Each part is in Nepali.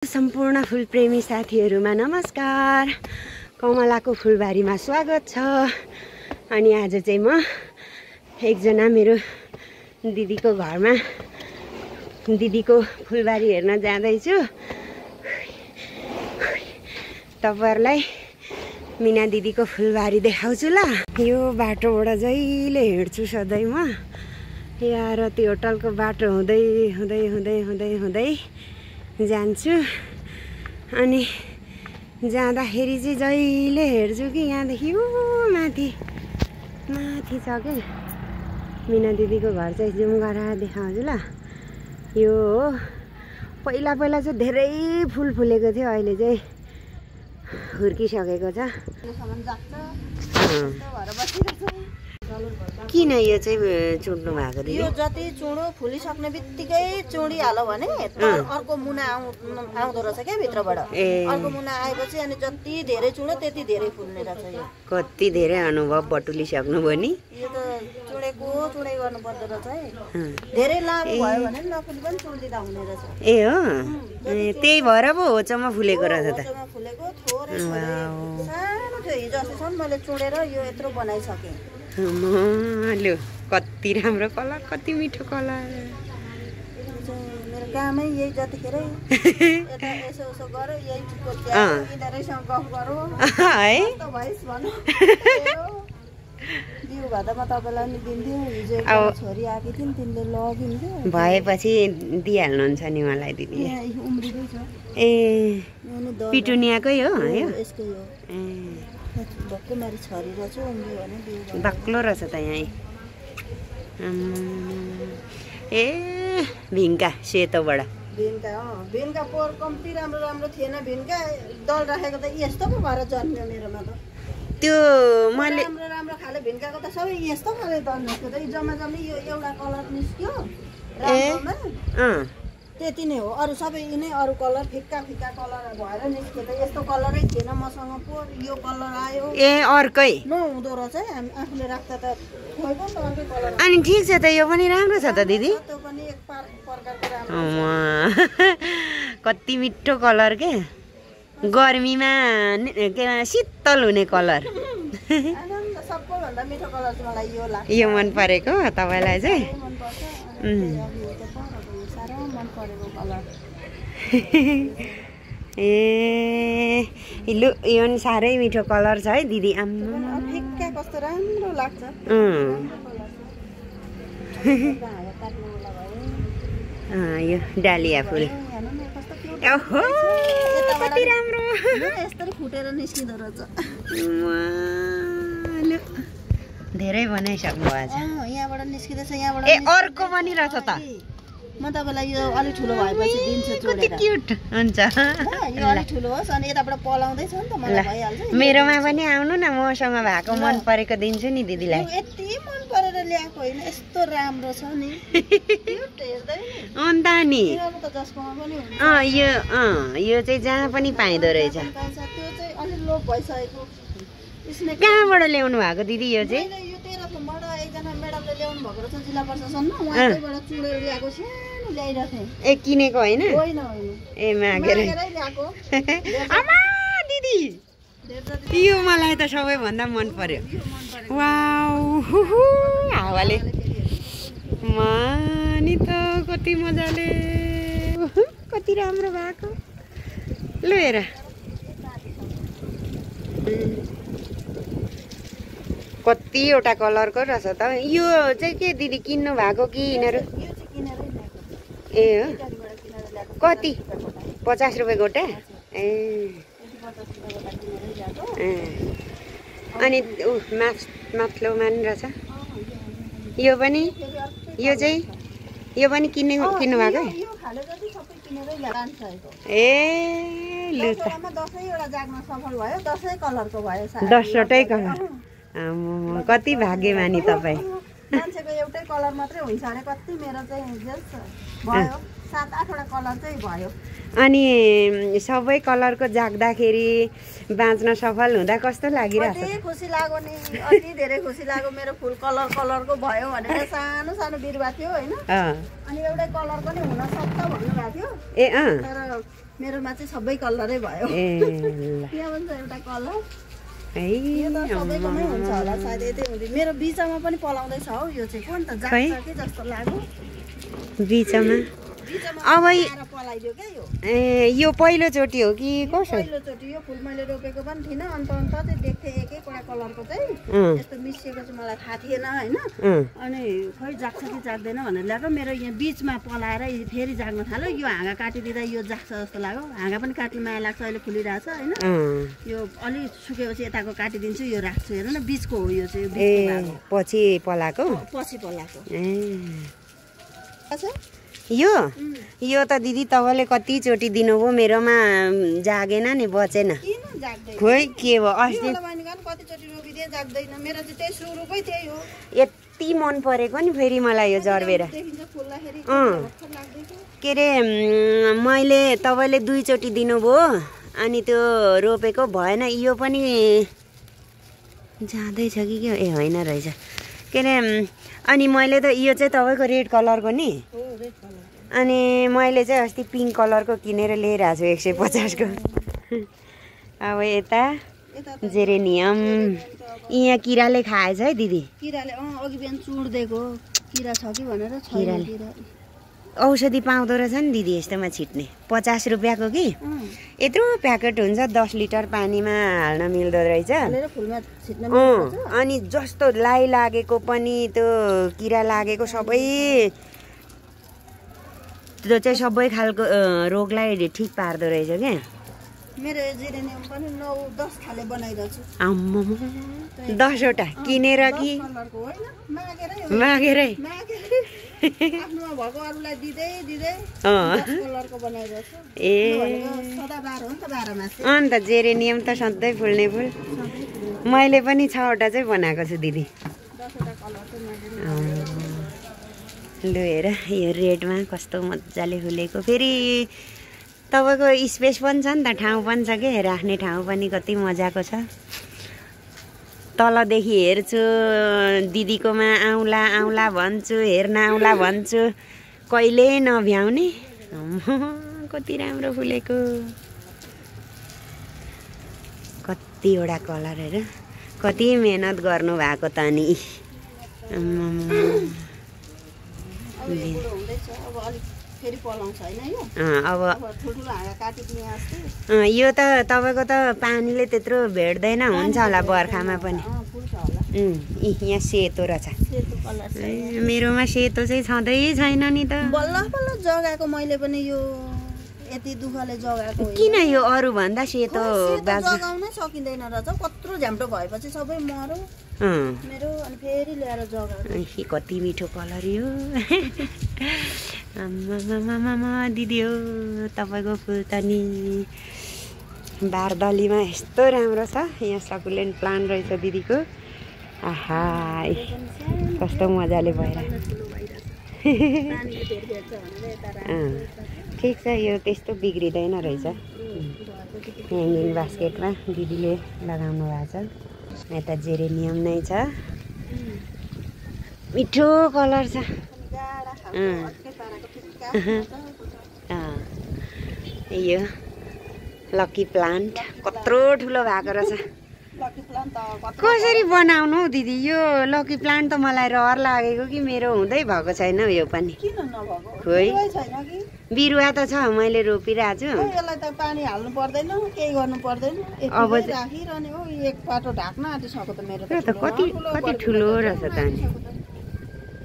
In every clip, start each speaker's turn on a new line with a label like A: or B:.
A: सम्पूर्ण फुलप्रेमी साथीहरुमा नमस्कार। कमलाको फुलबारीमा स्वागत छ। अनि आज चाहिँ म एकजना मेरो दिदीको घरमा दिदीको फुलबारी हेर्न जाँदै छु। तपाईहरुलाई मिना दिदीको फुलबारी देखाउँछु ल। यो बाटोबाट जहिले हिँड्छु सधैँ म। यहाँ रति होटलको बाटो हुँदै हुँदै हुँदै हुँदै हुँदै जान्छु। अनि जाँदाखेरि चाहिँ जहिले हेर्छु कि यहाँदेखि माथि माथि छ के मिना दिदीको घर चाहिँ जुम गरेर देखाउँछु ल। यो हो पहिला पहिला चाहिँ धेरै फुल फुलेको थियो, अहिले चाहिँ हुर्किसकेको छ। किन यो चाहिँ चुड्नु भएको दिदी?
B: यो जति चुडो फुलिसक्ने बित्तिकै चुडिहाल्यो भने अर्को मुना आउँदो रहेछ क्या भित्रबाट। अर्को मुना आएपछि अनि जति धेरै चुड्यो त्यति धेरै फुल्ने रहेछ। यो
A: कति धेरै अनुभव बटुलिसक्नु भयो नि।
B: यो त चुडै गर्नु पर्दो रहेछ है। धेरै लामो भयो भने नफुली पनि चुडिदिँदा हुने रहेछ।
A: ए हो, त्यही भएर पो होचोमा फुलेको रहेछ त।
B: होचोमा फुलेको थोरै सानो थियो। हिजो अस्तिसम्म मैले चुडेर यो यत्रो बनाइसकेँ।
A: लु कति राम्रो कलर, कति मिठो कलर।
B: मेरो कामै यही जतिखेरै यता यसो यसो गरौँ, यही यिनीहरूसँग गफ गरौँ है त भइस भन्नु। दिउ भए म तपाईँलाई नि दिन्थेँ। हिजो छोरी आएकी थिइन्, तिनले लगिन्थ्यो।
A: भएपछि दिइहाल्नुहुन्छ नि मलाई दिदी।
B: उम्रिँदै छ।
A: ए पिटुनियाकै हो यो?
B: यसकै हो। भक्कु मारी छोरी रहेछ, उम्रियो भने दिउ
A: बाक्लो रहेछ त यहाँ। ए भिन्का सेतोबाट
B: भिन्का भिन्का पोहोर कम्ती राम्रो राम्रो थिएन। भिन्का दल राखेको त यस्तो पो भएर जन्मियो मेरोमा त।
A: त्यो मैले
B: राम्रो राम्रो खाले भिन्काको त सबै यस्तो खाले दल निस्क्यो त। जम्मा जम्मी यो एउटा कलर निस्क्यो राम्रोमा, त्यति नै हो। अरू सबै यिनै अरू कलर फिक्का फिक्का कलर भएर निस्क्यो त। यस्तो कलरै थिएन मसँग पो, यो कलर आयो।
A: ए अर्कै
B: नहुँदो रहेछ है, आफूले राख्दा त खोइ पनि त अर्कै कलर।
A: अनि ठिक छ त, यो पनि राम्रो छ त दिदी।
B: त्यो पनि एक प्रकारको राम्रो।
A: कति मिठो कलर के, गर्मीमा के शीतल हुने कलर।
B: सबैभन्दा मिठो कलर चाहिँ मलाई यो लाग्छ।
A: यो मन परेको तपाईँलाई चाहिँ?
B: मन पर्छ। साह्रो मन परेको कलर।
A: ए लु यो नि साह्रै मिठो कलर छ है दिदी।
B: फिक्का कस्तो राम्रो लाग्छ।
A: यो डालिया फुल ओहो कति राम्रो।
B: यस्तरी फुटेर निस्किँदो रहेछ।
A: धेरै बनाइसक्नु भएको छ।
B: यहाँबाट निस्किँदैछ, यहाँबाट।
A: ए अर्को पनि रहेछ त।
B: म तपाईँलाई यो अलिक ठुलो भएपछि दिन्छु चुडेर।
A: क्युट हुन्छ।
B: यो अलिक ठुलो होस् अनि यताबाट पलाउँदैछ नि त, मलाई भइहाल्छ।
A: मेरोमा पनि आउनु न, मसँग भएको मन परेको दिन्छु नि दिदीलाई।
B: यति मन परेर ल्याएको होइन, यस्तो राम्रो छ नि।
A: अन्त नि
B: जसकोमा पनि हुन्छ।
A: यो चाहिँ जहाँ पनि पाइँदो रहेछ।
B: त्यो चाहिँ अलिक लोप भइसकेको।
A: कहाँबाट ल्याउनु भएको दिदी यो चाहिँ?
B: यो तेह्रथुमबाट एकजना म्याडमले ल्याउनु भएको रहेछ, जिल्ला प्रशासनमा। उहाँबाट चुडेर ल्याएको सानो ल्याइरहेको।
A: ए किनेको होइन?
B: होइन होइन,
A: ए मागेर
B: ल्याएको।
A: आमा दिदी यो मलाई त सबैभन्दा मन पर्यो। वाउ हावाले मानी त कति मजाले, कति राम्रो भएको। लु हेर कतिवटा कलरको रहेछ त। यो चाहिँ के दिदी किन्नु भएको कि यिनीहरू? ए हो, कति? 50 रुपियाँ गोटा? ए अनि माथिल्लोमा नि रहेछ। यो पनि, यो चाहिँ यो पनि किन्नु भएको? ए लु त 10वटै कलर। कति भाग्यमानी तपाईँ।
B: मान्छेको एउटै कलर मात्रै हुन्छ अरे। कति मेरो चाहिँ भयो 7-8वटा कलर चाहिँ भयो।
A: अनि सबै कलरको जाग्दाखेरि बाँच्न सफल हुँदा कस्तो लागिरहेको छ?
B: खुसी लाग्यो नि, अति धेरै खुसी लाग्यो। मेरो फुल कलरको भयो भनेर सानो सानो बिरुवा थियो होइन, अनि एउटै कलर पनि हुन सक्छ भन्नुभएको थियो।
A: ए
B: तर मेरोमा चाहिँ सबै कलरै भयो
A: ए ल
B: यहाँ भन्छ एउटा कलर
A: है
B: यो त सबैकोमै हुन्छ होला सायद यतै हुँदैन मेरो बिचमा पनि पलाउँदैछ हौ यो चाहिँ कुन त जान्छ कि जस्तो लाग्यो
A: बिचमा
B: बिचमा
A: अब
B: पलाइदियो क्या यो
A: ए यो पहिलोचोटि हो कि कसो
B: पहिलोचोटि यो फुल मैले रोपेको पनि थिइनँ अन्त चाहिँ देख्थेँ एक एकवटा कलरको चाहिँ यस्तो मिसिएको चाहिँ मलाई थाहा थिएन होइन अनि खोइ जाग्छ कि जाग्दैन भनेर ल्याएको मेरो यहाँ बिचमा पलाएर फेरि जाग्न थाल्यो यो हाँगा काटिदिँदा यो जाग्छ जस्तो लाग्यो हाँगा पनि काट्नु माया लाग्छ अहिले फुलिरहेछ होइन यो अलि सुकेपछि यताको काटिदिन्छु यो राख्छु हेर न बिचको हो यो चाहिँ
A: ए पछि पलाएको
B: पछि पलाएको
A: यो त दिदी तपाईँले कतिचोटि दिनुभयो मेरोमा जागेन नि बचेन खोइ के भयो अस्ति यति मन परेको नि फेरि मलाई यो जर्बेर के अरे मैले तपाईँले 2 चोटि दिनुभयो अनि त्यो रोपेको भएन यो पनि जाँदैछ कि के ए होइन रहेछ के अरे अनि मैले त यो चाहिँ तपाईँको रेड कलरको नि अनि मैले चाहिँ अस्ति पिङ्क कलरको किनेर लिएर आएको छु 150 को अब यता जेरेनियम यहाँ किराले खाएछ है दिदी
B: किराले अघि बिहान चुड्दिएको किरा छ कि भनेर
A: किराले औषधि पाउँदो रहेछ नि दिदी यस्तोमा छिट्ने 50 रुपियाँको कि यत्रो प्याकेट हुन्छ 10 लिटर पानीमा हाल्न मिल्दो रहेछ अनि जस्तो लाई लागेको पनि त्यो किरा लागेको सबै त्यो चाहिँ सबै खालको रोगलाई ठिक पार्दो रहेछ क्या
B: मेरो जेरेनियम पनि 9-10 खाले बनाइरहेछु
A: आम्मा 10 वटा किनेर कि मागेरै
B: आफ्नोमा भएको अरूलाई दिँदै 10 कलरको बनाइरहेछु ए सदाबहार हो नि त 12 मास
A: अन्त जेरेनियम त सधैँ फुल्ने फुल मैले पनि 6 वटा चाहिँ बनाएको छु दिदी
B: 10 वटा कलर चाहिँ
A: लु हेर यो रेडमा कस्तो मजाले फुलेको फेरि तपाईँको स्पेस पनि छ नि त ठाउँ पनि छ के राख्ने ठाउँ पनि कति मजाको छ तलदेखि हेर्छु दिदीकोमा आउँला आउँला भन्छु हेर्न आउँला भन्छु कहिले नभ्याउने कति राम्रो फुलेको कतिवटा कलर हेर कति मेहनत गर्नु भएको त नि यो त तपाईँको त पानीले त्यत्रो भेट्दैन हुन्छ होला बर्खामा पनि यहाँ सेतो रहेछ मेरोमा सेतो चाहिँ छँदै छैन नि त
B: बल्ल बल्ल जगाको मैले पनि यो यति दुःखले जगाको
A: किन यो अरू भन्दा सेतो
B: जगाउनै सकिँदैन रहेछ कत्रो झ्याम्टो भएपछि सबै मर्यो मेरो अनि फेरि ल्याएर जगाएको
A: कति मिठो कलर यो आमा दिदी हो तपाईँको फुल त नि बारदलीमा यस्तो राम्रो छ यहाँ सकुलेन्ट प्लान्ट रहेछ दिदीको आहा कस्तो मजाले भएर ठिक छ यो त्यस्तो बिग्रिँदैन रहेछ ह्याङ्गिङ बास्केटमा दिदीले लगाउनु भएको छ यता जेरेनियम नै छ मिठो कलर छ यो लकी प्लान्ट कत्रो ठुलो भएको रहेछ कसरी बनाउनु हौ दिदी यो लकी प्लान्ट त मलाई रहर लागेको कि मेरो हुँदै भएको छैन यो पनि खोइ बिरुवा त छ मैले रोपिरहेको छु
B: यसलाई त पानी हाल्नु पर्दैन केही गर्नु पर्दैन अब राखिरहने हो एक पाटो ढाक्न आँटिसक्यो त मेरो
A: त कति ठुलो रहेछ त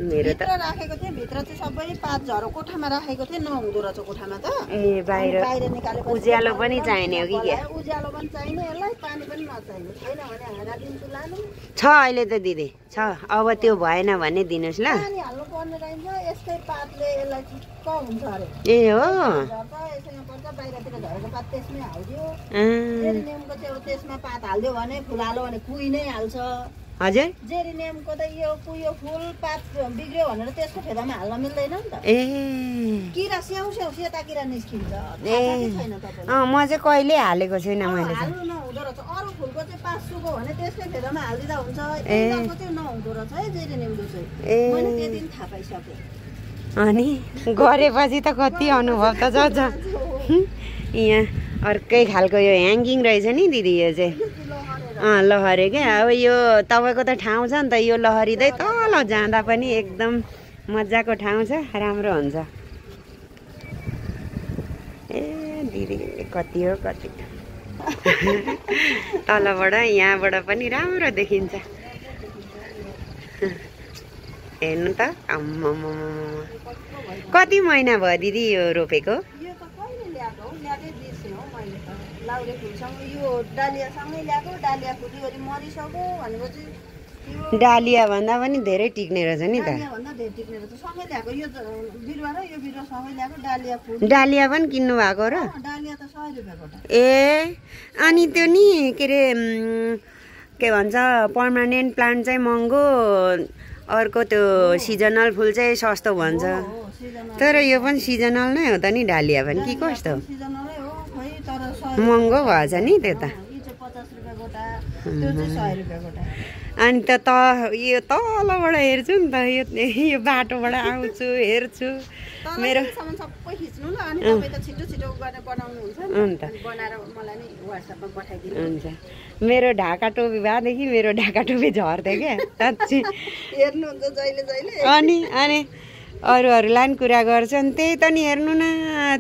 A: मेरो त
B: राखेको थिएँ भित्र चाहिँ सबै पात झरो कोठामा राखेको थिएँ नहुँदो रहेछ कोठामा त
A: ए बाहिर
B: निकालेको
A: उज्यालो पनि चाहिने हो कि के
B: उज्यालो पनि चाहिने यसलाई पानी पनि नचाहिने छैन भने हाँगा दिन्छु लानु
A: छ अहिले त दिदी छ अब त्यो भएन भने दिनुहोस् ल
B: पानी हाल्नु पर्ने रहेछ यसकै पातले यसलाई चिक्क हुन्छ अरे
A: ए हो
B: यसैमा पर्छ बाहिरतिर झरेको पात त्यसमै हालिदियो जेरेनियमको चाहिँ त्यसमा पात हालिदियो भने फुल हाल्यो भने कुहि नै हाल्छ
A: हजुर
B: जेरेनियमको त यो फुल पात बिग्रियो भनेर त्यसको फेदामा हाल्न मिल्दैन नि त
A: ए
B: किरा स्याउ सेता किरा निस्किन्छ
A: म चाहिँ कहिले हालेको छुइनँ मैले
B: हाल्नु नहुँदो रहेछ अरू फुलको चाहिँ पात सुको भने त्यसकै फेदामा हालिदिँदा हुन्छ यिनीहरूको चाहिँ नहुँदो रहेछ है जेरेनियमको चाहिँ मैले त्यो दिन थाहा पाइसकेँ
A: अनि गरेपछि त कति अनुभव त छ यहाँ अर्कै खालको यो ह्याङ्गिङ रहेछ नि दिदी यो चाहिँ लहरे क्या अब यो तपाईँको त ठाउँ छ नि त यो लहरिँदै तल जाँदा पनि एकदम मजाको ठाउँ छ राम्रो हुन्छ ए दिदी कति हो कति तलबाट यहाँबाट पनि राम्रो देखिन्छ हेर्नु त कति महिना भयो दिदी यो रोपेको
B: लाउरे फुलसँग यो डालियासँगै ल्याएको डालिया फुलिवरि मरिसक्यो भनेपछि
A: डालिया भन्दा पनि धेरै टिक्ने रहेछ नि त
B: भन्दा धेरै टिक्ने रहेछ सँगै ल्याएको यो बिरुवा र यो बिरुवा सँगै ल्याएको डालिया फुल
A: डालिया पनि किन्नु भएको र
B: डालिया त 100 रुपियाँको
A: ए अनि त्यो नि के भन्छ पर्मानेन्ट प्लान्ट चाहिँ महँगो अर्को त्यो सिजनल फुल चाहिँ सस्तो भन्छ तर यो पनि सिजनल नै हो त नि डालिया पनि कि कस्तो महँगो भएछ नि त्यो त अनि त यो तलबाट हेर्छु नि त यो बाटोबाट आउँछु हेर्छु मेरो
B: सबै खिच्नु न अनि तपाई त छिटो छिटो गरेर बनाउनु हुन्छ बनाएर मलाई नि WhatsApp मा पठाइदिनु
A: हुन्छ मेरो ढाका टोपी भएदेखि मेरो ढाका टोपी झर्दै क्या साच्चै
B: हेर्नुहुन्छ जहिले जहिले
A: अनि अरूहरूलाई नि कुरा गर्छ नि त्यही त नि हेर्नु न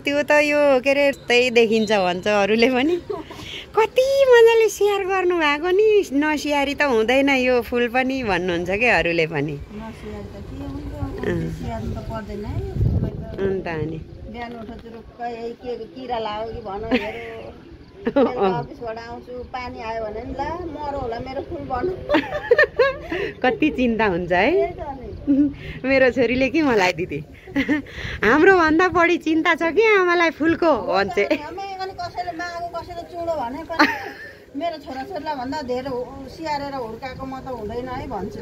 A: त्यो त यो के अरे त्यही देखिन्छ भन्छ अरूले पनि कति मजाले सेयर गर्नु भएको नि नसियारी त हुँदैन यो फुल पनि भन्नुहुन्छ क्या अरूले पनि अन्त अनि
B: बिहान उठेर के किरा लाग्यो कि भन हेरो अफिसबाट आउँछु पानी आयो भने नि ला मरो होला मेरो फुल भन्नु
A: कति चिन्ता हुन्छ है मेरो छोरीले के मलाई दिदी हाम्रो भन्दा बढी चिन्ता छ कि आमालाई फुलको भन्छ
B: अनि कसैले मागो कसैले चुडो भने पनि मेरो छोराछोरीलाई भन्दा धेरै सियारेर हुर्काएको म त हुँदैन है भन्छु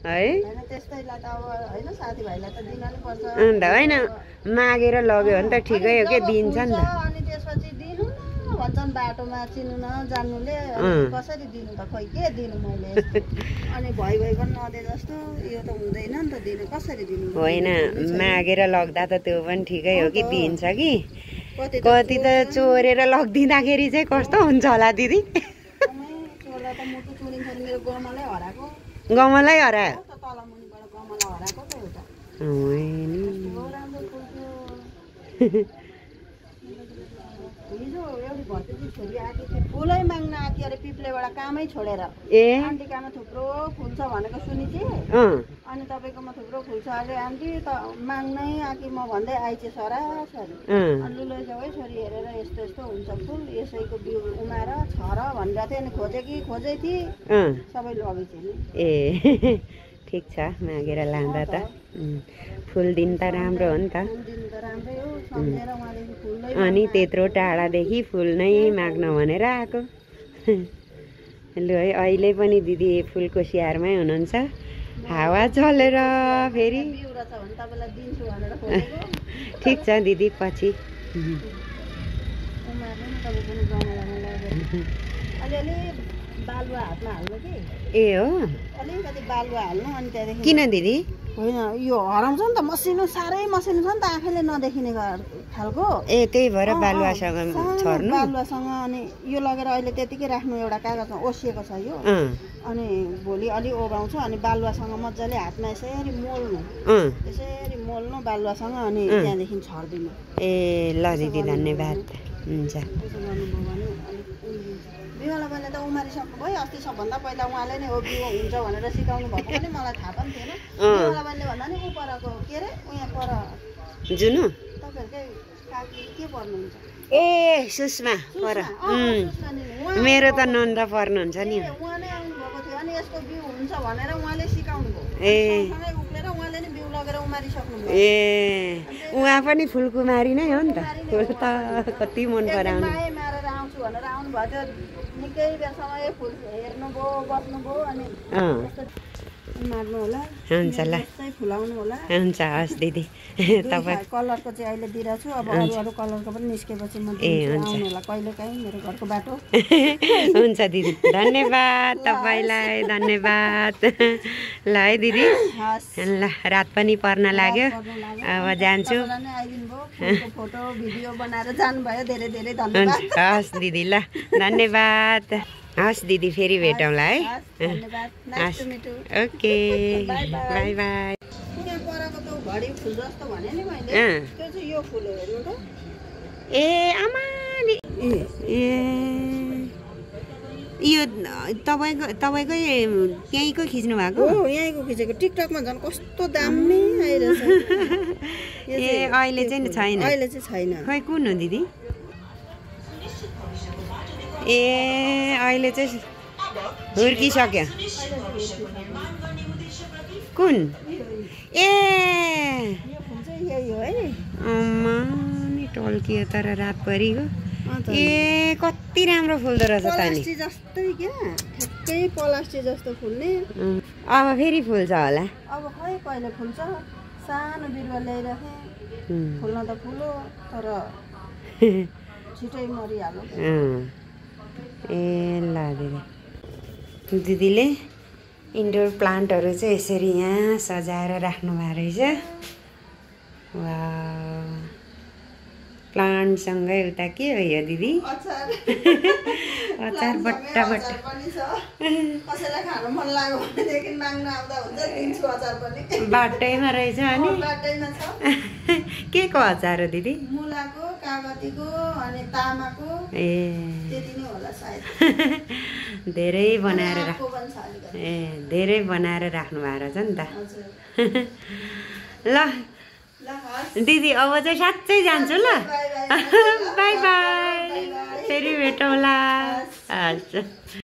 A: है
B: त्यस्तैलाई त अब होइन साथीभाइलाई त दिन नै पर्छ
A: अन्त होइन मागेर लग्यो भने त ठिकै हो के दिन्छ नि त
B: अनि त्यसपछि दिनु न भन्छन् बाटोमा चिन्नु न जान्नुले कसरी दिनु त खोइ के दिनु मैले अनि भइ पनि नदे जस्तो यो त हुँदैन नि त दिनु कसरी दिनु
A: होइन मागेर लग्दा त त्यो पनि ठिकै हो कि दिन्छ कि कति त चोरेर लगिदिँदाखेरि चाहिँ कस्तो हुन्छ होला दिदी
B: चोर्दा त मुटु चुरिन्छ नि मेरो गमलै हराएको
A: गमलै हरायो
B: तल मुनिबाट गमला हराएको त एउटा हिजो एउटी भतिजी छोरी आएको थियो फुलै माग्न आएको अरे पिप्लेबाट कामै छोडेर आन्टीकामा थुप्रो फुल छ भनेको सुनेको थिएँ अनि तपाईँकोमा थुप्रो फुल छ अरे आन्टी त माग्नै आकी म भन्दै आइचे सरासरी अनि लैजाऊ है छोरी हेरेर यस्तो यस्तो हुन्छ फुल यसैको बिउ उमाएर छ र भनेर थिएँ अनि खोजे थिएँ सबै लगेछ नि
A: ए ठिक छ मागेर लाँदा त फुल दिन त राम्रो हो नि त अनि त्यत्रो टाढादेखि फुल नै माग्न भनेर आएको लु है अहिले पनि दिदी फुलको स्याहारमै हुनुहुन्छ हावा चलेर फेरि ठिक छ दिदी पछि
B: बालुवा हातमा हाल्नु कि
A: ए हो
B: अलिकति बालुवा हाल्नु अनि त्यहाँदेखि
A: किन दिदी
B: होइन यो हराउँछ नि त मसिनो साह्रै मसिनो छ नि त आँखाले नदेखिने खालको
A: ए त्यही भएर बालुवासँग छर्नु
B: बालुवासँग अनि यो लगेर अहिले त्यतिकै राख्नु एउटा कागजमा ओसिएको छ यो अनि भोलि अलि ओगाउँछ अनि बालुवासँग मजाले हातमा यसरी मोल्नु बालुवासँग अनि त्यहाँदेखि छर्दिनु
A: ए ल दिदी धन्यवाद हुन्छ
B: बिउला बहिनी त उमारिसक्नु भयो अस्ति सबभन्दा पहिला उहाँले नै हो बिउ हुन्छ भनेर सिकाउनु भएको पनि मलाई थाहा पनि थिएन बिउला बहिनीले भन्दा नि ऊ परको के अरे उहाँ पर
A: जुनु
B: तपाईँहरूकै काकी के पर्नुहुन्छ
A: ए सुषमा पर मेरो त नन्द पर्नुहुन्छ नि
B: उहाँ नै आउनुभएको थियो अनि यसको बिउ हुन्छ भनेर उहाँले सिकाउनु भयो
A: ए
B: उक्लेर उहाँले नै बिउ लगेर उमारिसक्नु भयो
A: ए उहाँ पनि फुलकुमारी नै हो नि त फुल त कति मन पराउनु
B: मारेर आउँछु भनेर आउनुभएको थियो निकै बेरसम्म फुल हेर्नुभयो बस्नुभयो अनि मार्नु होला
A: हुन्छ ल
B: फुलाउनु होला
A: हुन्छ हस् दिदी तपाईँ
B: कलरको चाहिँ अहिले दिइरहेको छु अब अरू कलरको पनि निस्केपछि म आउनु होला कहिले काहीँ मेरो घरको बाटो
A: हुन्छ दिदी धन्यवाद तपाईँलाई धन्यवाद ल है दिदी ल रात पनि पर्न लाग्यो अब जान्छु
B: फोटो भिडियो बनाएर जानुभयो धेरै धेरै धन्यवाद
A: हस् दिदी ल धन्यवाद हस् दिदी फेरि भेटौँला है ओके बाई बाई
B: घडी फुल जस्तो भने नि मैले त्यो चाहिँ यो फुल हो हेर्नु त
A: ए आमा ए यो तपाईँकै त्यहीँको खिच्नु भएको
B: हो यहीँको खिचेको टिकटकमा झन् कस्तो दामी आइरहेछ
A: ए अहिले चाहिँ छैन
B: अहिले चाहिँ छैन
A: खै कुन हो दिदी ए अहिले चाहिँ हुर्किसक्यो कुन ए नि टल्कियो तर रातभरिको ए कति राम्रो फुल्दो रहेछ त नि
B: जस्तै क्या ठ्याक्कै प्लास्टिक जस्तो फुल्ने
A: अब फेरि फुल्छ होला
B: अब खै कहिले फुल्छ सानो बिरुवा ल्याइराखेँ फुल्न त फुलो तर छिटै मरिहाल्यो
A: ए ल दिदीले इन्डोर प्लान्टहरू चाहिँ यसरी यहाँ सजाएर राख्नु भएको रहेछ वा प्लान्टसँगै उता के हो यो दिदी अचार बट्टा बट्टा
B: कसैलाई खानु मन लाग्यो भनेदेखि माग्न आउँदा हुन्छ दिन्छु अचार पनि
A: बाटैमा रहेछ अनि
B: बाटैमा छ
A: के को अचार हो दिदी
B: मुलाको कागतीको अनि तामाको
A: ए
B: त्यति नै होला सायद
A: धेरै बनाएर धेरै बनाएर राख्नु भएको रहेछ नि त ल दिदी अब चाहिँ साँच्चै जान्छु ल बाई बाई फेरि भेटौँला हस्